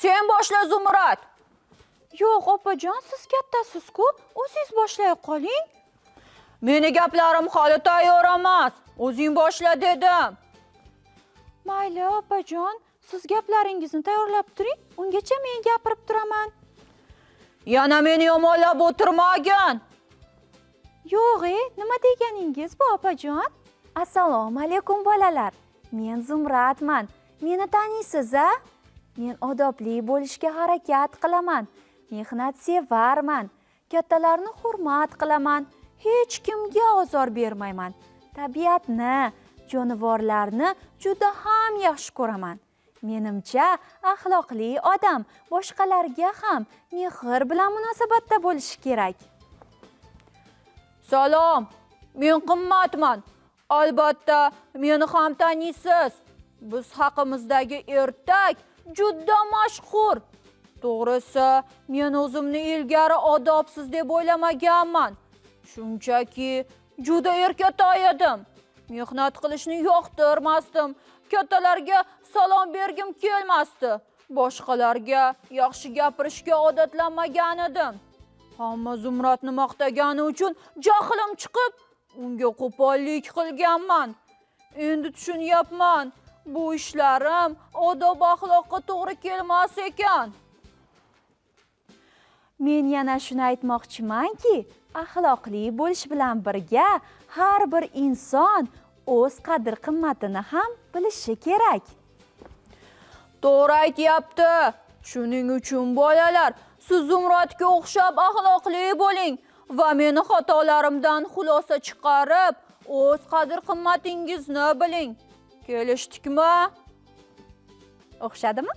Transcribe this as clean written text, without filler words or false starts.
Sen boshla, Zumrad. Yo'q, opajon, siz kattasiz-ku, o'zingiz boshlay qoling. Meni gaplarim hali tayyor emas. O'zing boshla dedim. Mayli, opajon, siz gaplaringizni tayyorlab turing, ungacha men gapirib turaman. Yana meni yomonlab o'tirmagin. Yo'q, nima deganingiz bu, opajon? Assalomu alaykum, bolalar. Men Zumradman. Meni taniysiz a? Men odobli bo'lishga harakat qilaman. Mehnatsevarman. Kattalarni hurmat qilaman. Hech kimga ozor bermayman. Tabiatni, jonivorlarni juda ham yaxshi ko'raman. Menimcha, axloqli odam boshqalarga ham mehr bilan munosabatda bo'lishi kerak. Salom, men Qimmatman. Albatta, meni ham taniysiz. Biz haqimizdagi ertak juda mashhur. To'g'risi, men o'zimni ilgari odobsiz deb o'ylamaganman. Shunchaki juda erkatoy edim. Mehnat qilishni yoqtirmasdim. Kattalarga salom bergim kelmasdi. Boshqalarga yaxshi gapirishga odatlanmagan edim. Hamma Zumradni maqtagani uchun jahlim chiqib, unga qo'pollik qilganman. Endi tushunyapman, bu ishlarim odob axloqqa to'g'ri kelmas ekan. Men yana shuni aytmoqchimanki, axloqli bo'lish bilan birga har bir inson o'z qadr-qimmatini ham bilishi kerak. To'g'ri aytyapti. Shuning uchun bolalar, siz Zumradga o'xshab axloqli bo'ling va meni xatolarimdan xulosa chiqarib, o'z qadr-qimmatingizni biling. Kelishdikmi? O'xshadimi?